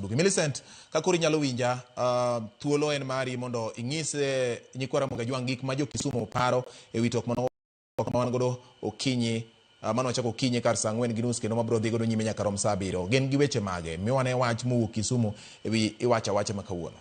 Odugi. Millicent, ka koro inyalo winja, thuolo en mari mondo inyis nyikwa Ramogi Ajwang' gik ma jo Kisumu paro e wi twak mano ma wan godo okinyi mano wachako okinyi kar saa 4:30 kendo mabiro dhi godo nyime nyaka rom saa 7. Gin gi weche mage? Miwa ne wach mowuok Kisumu e wi iwacho awacha ma kawuono.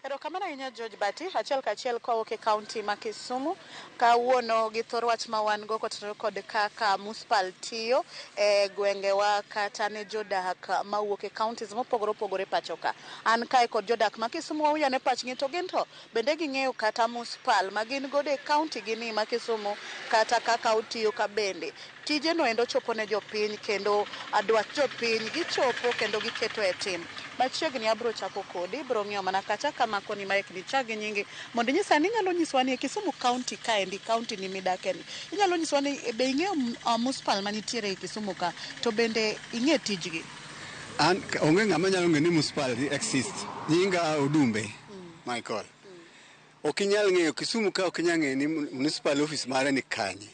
Erokamano ahinya, George Bati. Achiel kachiel kowuok e kaunti ma Kisumu kawuono gi thor wach ma wan go kotenore kod kaka municipal tiyo e gwengewa kata ne jodak mawuok e counties mopogore opogore pacho ka. An kae kod jodak ma Kisumu, wawinjo ane pachgi to gin to bende ging'eyo kata municipal ma gin godo e kaunti gi ni ma Kisumu kata kaka otiyo, ka bende tije no endo chopo ne jopiny kendo dwach jopiny gichopo kendo giketo e tim. Machiegni abro chako kodi, ibro ng'iyo mana kacha kamako ni mic ni, chak gi nyingi mondo inyisa ni inyalo nyiswa ni e Kisumu County kaendi, county ni midake ni, inyalo nyiswa ni be ing'eyo municipal manitiere e Kisumu ka to bende ing'e tijgi? An onge ng'ama nyalo ng'eyo ni municipal exist. Nyinga Odumbe Michael. Ok inyal ng'eyo Kisumu ka ok inyal ng'eyo ni municipal office mare ni kanye.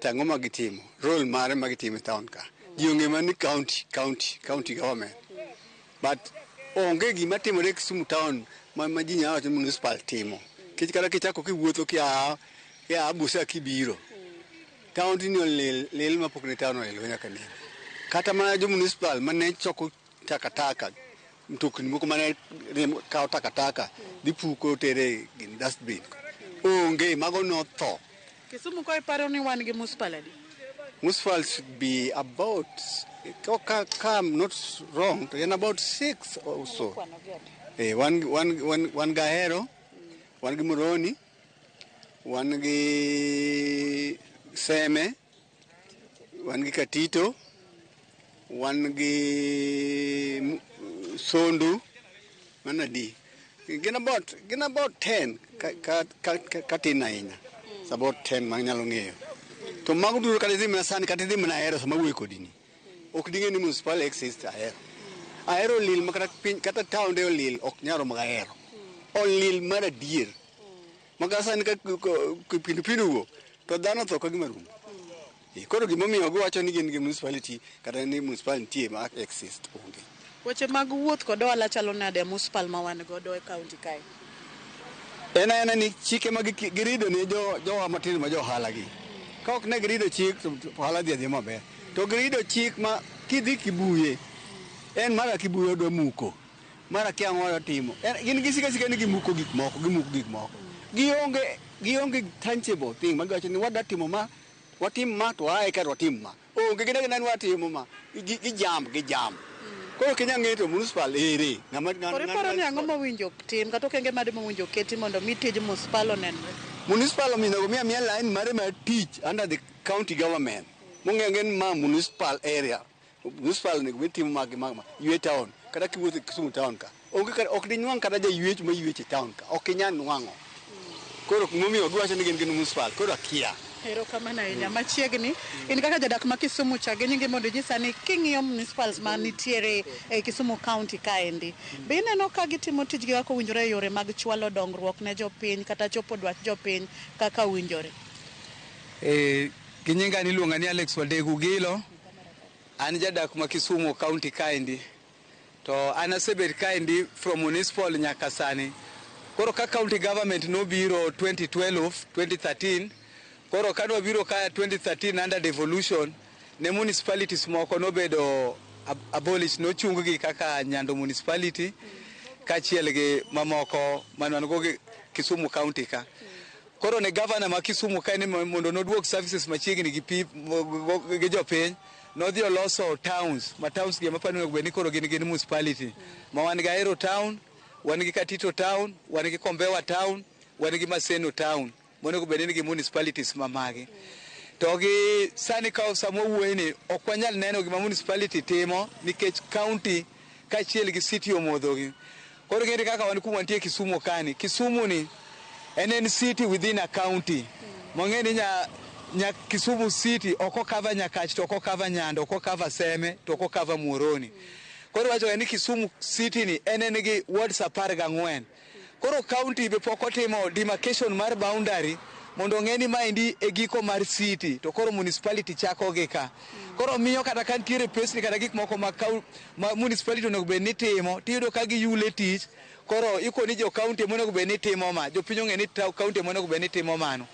To ang'o ma gitimo? Role mare ma gitimo e town ka. Ji ong'eyo mana ni county, county, county government. But onge gima timore e Kisumu town ma ji nyalo wacho ni municipal timo. Nikech kata kichako kiwuotho kia Busia kibiro. Town ni olil lil mapok ne town olil nyaka nene. Kata mana jo municipal mane choko takataka, mtokni moko mane kawo takataka dhi puko tere gin dustbin, onge, mago notho. Kisumu ko iparo ni wan gi municipal adi? Municipal should be about, ka I'm not wrong, to en about six or so. Wan Gahero, wan gi Muhoroni, wan gi Seme, wan gi Katito, wan gi Sondu, mano adi? Gin about 10 ka tin ahinya. It's about 10 ma anyalo ng'eyo. To mago duto kata idhi mana sani, kata idhi mana Ahero sama awuoyo kodi ni. Ok ding'e ni municipal exist Ahero. Ahero olil ma kata piny kata taonde olil ok nyal romo gi Ahero. Olil mar adier. Ma kata sani ka pindu pindu owuok to dhano otho ka gima rumo. Koro gimomiyo giwacho ni gin gi municipality kata ni municipal nitie ma exist onge. Weche mag wuoth kod ohala chalo nade e municipal ma wan godo e kaunti kae? En aena ni chike ma girido ne jowa matindo ma jo ohala gi. Ka ok ne girido chik to ohala dhi adhiya maber. To girido chik ma kidhi Kibuye, en mara Kibuye odwa muko. Mara kia ang'o odwa timo. Gin gisiko asika ni gimuko gik moko, gimuko gik moko. Gionge tangible thing ma giwacho ni wadwa timo ma, watim ma to waaye ka to watim ma. Onge, gin agina ni watimo ma. Gijam, gijam. Koro ok inyal ng'eyo to municipal ere. Koro iparo ni ang'o mowinjo tim kata okenge made mowinjo keti mondo mi tij municipal onenre? Municipal onego mi amiya line mare mar tich under the county government. Mong'eyo ni ma municipal area. Municipal onego bed timo ma gi ma ma. Ywe town. Kata kiwuotho e Kisumu town ka. Onge kata ok dinwang' kata jaywecho ma ywecho e town ka. Ok inyal nwang'o. Koro momiyo giwacho ni gin gin municipal. Koro akia. Erokamano ahinya. Machiegni, in kaka jadak ma Kisumu cha gi nyingi mondo inyisa ni king'iyo municipals ma nitiere e Kisumu County kaendi, be ineno ka gitimo tijgi kaka owinjore e yore mag chwalo dongruok ne jopiny kata chopo dwach jopiny kaka owinjore? Gi nyinga niluonga ni Alex Wadegu Gilo. An jadak ma Kisumu County kaendi. To an asebet kaendi from municipal nyaka sani. Koro ka county government nobiro 2012, 2013, koro ka nwabiro ka 2013 under devolution, ne municipalities moko nobedo abolished, nochung gi kaka Nyando municipality kaachiel gi mamoko mane wan go gi Kisumu County ka. Koro ne governor ma Kisumu ka ni mondo noduok services machiegni gi pi gi jopiny, nodhi oloso towns ma towns gi ema apani onego bed ni koro gin municipality ma wan gi Ahero town, wan gi Katito town, wan gi Kombewa town, wan gi Maseno town monego bed ni nigi municipalities ma magi. To gi sani ka sama wawuoye ni ok wanyal neno gima municipality timo nikech county kaachiel gi city omodhogi. Koro ing'eni kaka wan kuma wantie Kisumu kani, Kisumu ni en city within a county. Mang'e ni nya Kisumu city ok okava Nyakach to ok okava Nyando, ok okava Seme to ok okava Muhoroni. Koro iwacho ni Kisumu city ni en gi wards 14. Koro county be pok otimo demarcation mar boundary Mondo ong'e ni maendi e giko mar city to koro municipality chako gi ka. Koro miyo kata ka nitiere pesni kata gik moko ma municipality onego bed ni timo, tiyudo ka giyule tich. Koro ikoni jo county monego bed ni timo ma, jopiny ong'e ni county monego bed ni timo mano.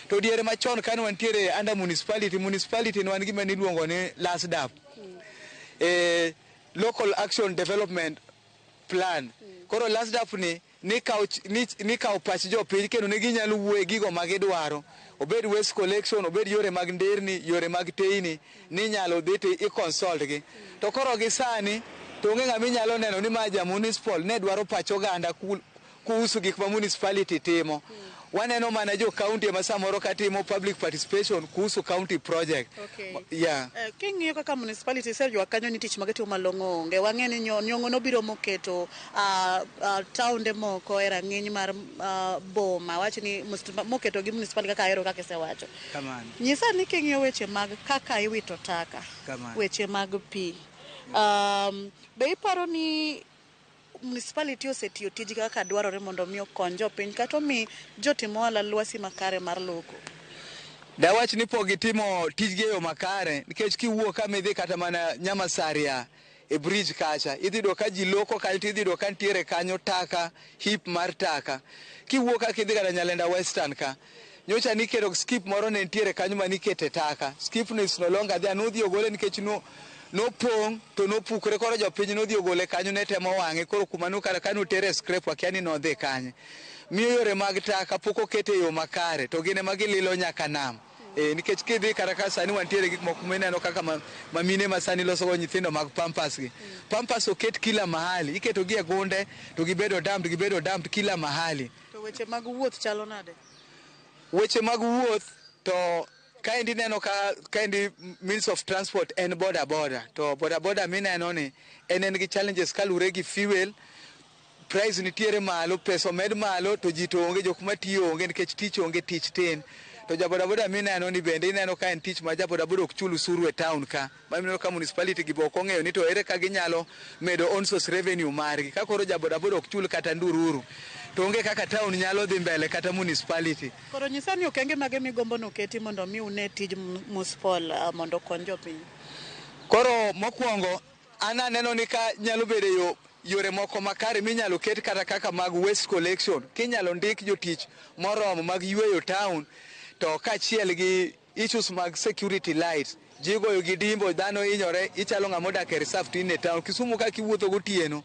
To diere machon kane wantiere under municipality, municipality ne wan gima niluongo ni LASDAP. Local Action Development Plan. Koro LASDAP ni nikawo pach jopiny kendo ne ginyalo wuoye gigo ma gidwaro. Obed waste collection, obed yore mag nderni, yore mag teyni, ninyalo dhi to i consult gi. To koro gi sani, to onge ng'ama inyalo neno ni ma ja municipal ne dwaro pach oganda kuhusu gik ma municipality timo. Waneno mana jo county ema samoro ka timo public participation kuhusu county project. Yeah. King'iyo kaka municipality iseywak kanyo ni tich magitimo malong'o onge. Wang'e ni nyong'o nobiro moketo taonde moko e rang'iny mar boma. Wach ni moketo gi municipality kaka ahero kaka isewacho. Kamano. Nyisa ni king'iyo weche mag kaka iwito taka, Kamano. weche mag pi. Be iparo ni municipality osetiyo tijgi kaka dwarore mondo mi okony jopiny kata omi jotim ohala lwasi makare mar loko? Dawach ni pok gitimo tijgi e yo makare nikech kiwuok kama idhi kata mana Nyamasaria e bridge kacha, idhi yudo ka ji loko kanyo, to idhi yudo ka nitiere kanyo taka, heap mar taka. Kiwuok kaka idhi kata Nyalenda Western ka, nyocha niketo skip moro ne nitiere kanyo manikete taka. Skip no is no longer there, nodhi ogole nikech no nopong' to nopukore, koro jopiny nodhi ogole kanyo ne temo wang'e. Koro kuma nokata ka notere scrap wakia ni nodhi kanye. Miyo yore mag taka pok oket e yo makare to gin ema gililo nyaka nam. Nikech kidhi kata ka sani wantiere gik moko mineno kaka ma mine ma sani loso go nyithindo mag pampers gi. Pampers oket kila mahali, iketo gi e gunde to gibedo dumped kila mahali. To weche mag wuoth chalo nade? Weche mag wuoth to kaendi neno ka kaendi means of transport en boda boda, to boda boda mineno ni en gi challenges kalure gi fuel price nitiere malo, pesa omed malo to ji to onge, jok matiyo onge nikech tich onge, tich tin. To ja boda boda mineno ni bende ineno ka en tich ma ja boda boda ok chul usuru e town ka. Ma ineno ka municipality gi be ok ong'eyo ni to ere ka ginyalo medo own source revenue margi. Ka koro ja boda boda ok chul kata ndururu, to onge kaka town nyalo dhi mbele kata municipality. Koro nyisa ni okenge mage migombo noketi mondo mi une tij municipal mondo okony jopiny? Koro mokwongo, an aneno ni ka nyalo bedo yo yore moko makare minyalo ket kata kaka mag waste collection, kinyalo ndik jotich moromo mag yweyo town, to kaachiel gi issues mag security lights. Ji goyo gi dimbo, dhano hinyore, ichalo ng'ama odak e reserve to in e town. Kisumu ka kiwuotho gotieno,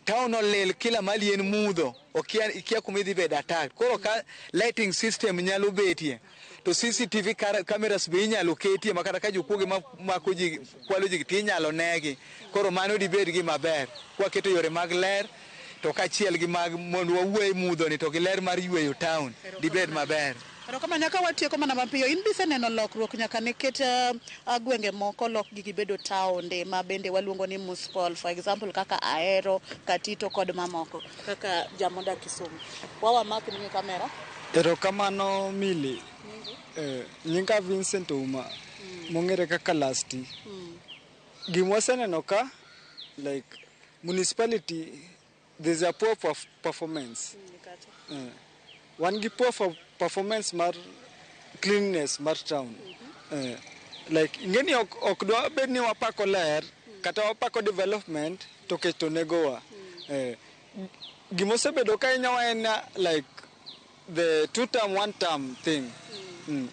town olil kila mahali en mudho, okia, ikia kuma idhi bedo attack. Koro ka lighting system nyalo betie, to CCTV cameras be inyalo ketie ma kata ka jokuoge ma mako ji, kwalo ji to inyalo negi. Koro mano dibed gima ber. Kwaketo yore mag ler, to kaachiel gi mag mondo wawuo e mudho ni to gi ler mar yweyo town, dibed maber. Erokamano, nyaka watieko mana mapiyo. In biseneno lokruok nyaka ne ket gwenge moko lokgi gibedo taonde ma bende waluongo ni municipal, for example kaka Ahero, Katito kod mamoko kaka jamodak Kisumu. Wawa mak ni kamera. Erokamano Mili. Nyinga Vincent Ouma, mong'ere kaka Lasti. Gima waseneno ka, like municipality, there's a poor performance. Wan gi poor performance mar cleanliness mar town. Like ing'eni ok dwa bed ni wapako ler kata wapako development to kech to negowa. Gimosebedo ka hinyowa en like the two term, one term thing.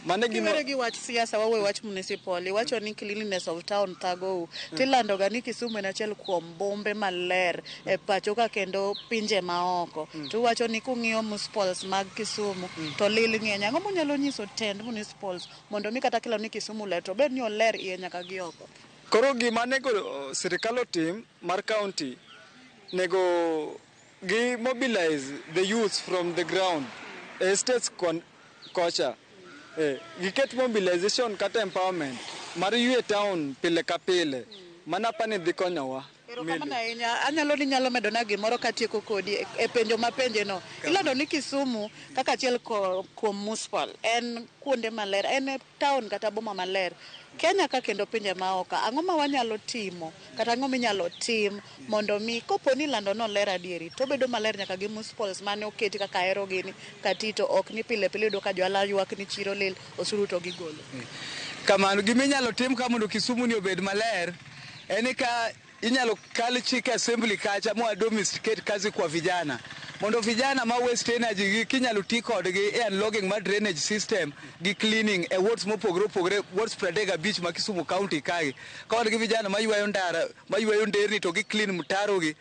Mano e gima Kiwere gi wach siasa, wawe wach municipal. Iwacho ni cleanliness of town thagou. Tilando ga ni Kisumu en achiel kuom bombe maler e pacho ka kendo pinje maoko. To iwacho ni kung'iyo municipals mag Kisumu to lil ng'eny. Ang'o munyalo nyiso tend municipals mondo mi kata kilando ni Kisumu ler to bed ni oler iye nyaka gi oko? Koro gima nego sirikal otim mar county, nego gi mobilize the youth from the ground e states kocha. Giket mobilization kata empowerment mar ywe town pile ka pile. Mano apani dhi konyowa. Erokamano ahinya. Anyalo ni nyalo medona gimoro katieko kodi e penjo mapenje no. Ilando ni Kisumu kaka achiel kuom municipal en kuonde maler, en town kata boma maler. Kenya ka kendo pinje maoko, ang'o ma wanyalo timo kata ang'o minyalo tim mondo mi kopo ni ilando ni oler adieri to obedo maler nyaka gi municipals mane oketi kaka Ahero gini Katito ok ni pile pile iyudo ka johala ywak ni chiro lil osuru to gigolo. Kamano gima inyalo tim ka mondo Kisumu ni obed maler en ni ka inyalo kal chik e assembly kacha mwa domesticate kazi kwa vijana mondo vijana ma waste energy gi kinyalo ti kodgi e unlogging mar drainage system gi cleaning e wards mopogore opogore, wards 35 ma Kisumu County kae ka wan gi vijana maywayo ndara, maywayo nderni to gi clean mtaro gi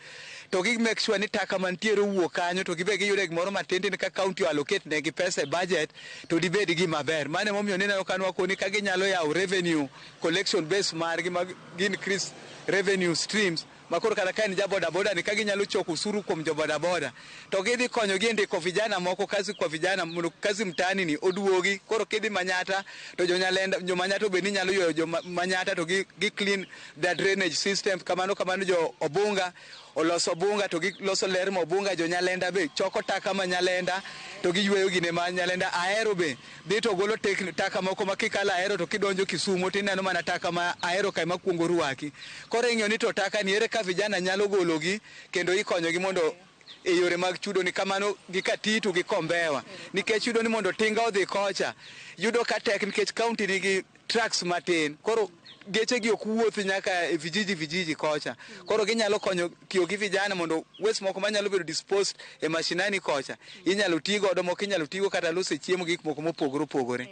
to gi make sure ni taka mantiere owuok kanyo to gibe giyude gimoro matin tin ka county allocate negi pesa e budget to dibed gima ber. Mano emomiyo nineno ka nwakoni ka ginyalo yawo revenue collection base margi ma gi increase revenue streams ma koro kata ka en ja boda boda ni ka ginyalo choko usuru kuom jo boda boda to gidhi konyogi e ndiko vijana moko kazi kwa vijana mondo kazi mtaani ni oduogi. Koro kidhi Manyata to jo Nyalenda, jo Manyata obed ni nyalo ywayo jo Manyata to gi clean their drainage system. Kamano kamano jo Obunga oloso Obunga to giloso ler ma Obunga, jo Nyalenda be choko taka ma Nyalenda to giyweyo gine ma Nyalenda. Ahero be dhi to golo taka moko ma kikalo Ahero to kidonjo Kisumu tineno mana taka ma Ahero kae makuongo rwaki. Koro ing'iyo ni to taka ni ere ka vijana nyalo gologi kendo ikonyogi mondo e yore mag chudo ni kamano gi Katitu gi Kombewa, nikech yudo ni mondo tinga odhi kocha yudo ka tek nikech county nigi trucks matin, koro geche gi ok wuoth nyaka e vijiji vijiji kocha. Koro ginyalo konyo tiyo gi vijana mondo waste moko manyalo bedo disposed e mashinani kocha inyalo ti godo, moko inyalo tigo kata loso chiemo gi gik moko mopogore opogore.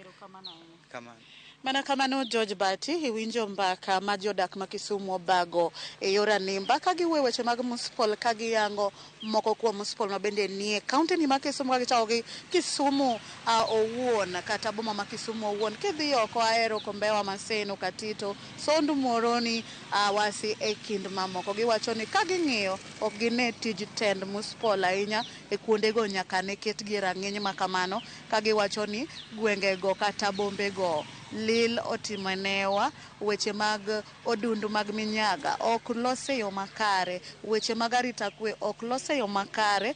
Kamano. Mana kamano George Bati, iwinjo mbaka ma jodak ma Kisumu obago e yor animba ka giwuoyo weche mag municipal ka giyango moko kuom municipal ma bende nie kaunti ni ma Kisumu ka gichako gi Kisumu owuon kata boma ma Kisumu owuon. Kidhi oko Ahero, Kombewa, Maseno, Katito, Sondu, Muhoroni, Awasi e kind mamoko. Giwacho ni ka ging'iyo ok gine tij tend municipal ahinya e kuondego nyaka ne ketgi e rang'iny ma kamano ka giwacho ni gwengego kata bombego lil otimonewa, weche mag odundu mag minyaga ok los e yo makare, weche mag arita kwe ok los e yo makare,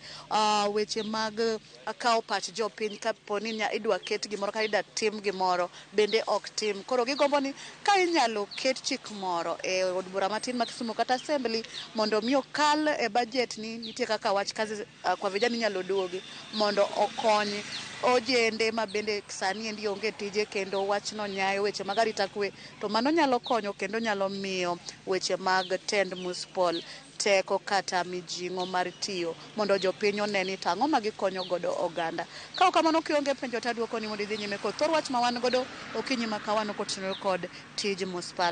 weche mag kawo pach jopiny kapo ni idwa ket gimoro kata idwa tim gimoro bende ok tim. Koro gigombo ni ka inyalo ket chik moro e od bura matin ma Kisumu kata assembly mondo mi okal e budget ni nitie kaka wach kazi kwa vijana inyalo duogi mondo okony ojende ma bende sani endi onge tije kendo wachno nyayo weche mag arita kwe to mano nyalo konyo kendo nyalo miyo weche mag tend municipal teko kata mijing'o mar tiyo mondo jopiny one ni tang'o ma gikonyo godo oganda. Ka ok kamano kionge penjo to aduoko ni mondo idhi nyime kod thor wach ma wan godo okinyi ma kawuono kotenore kod tij municipal.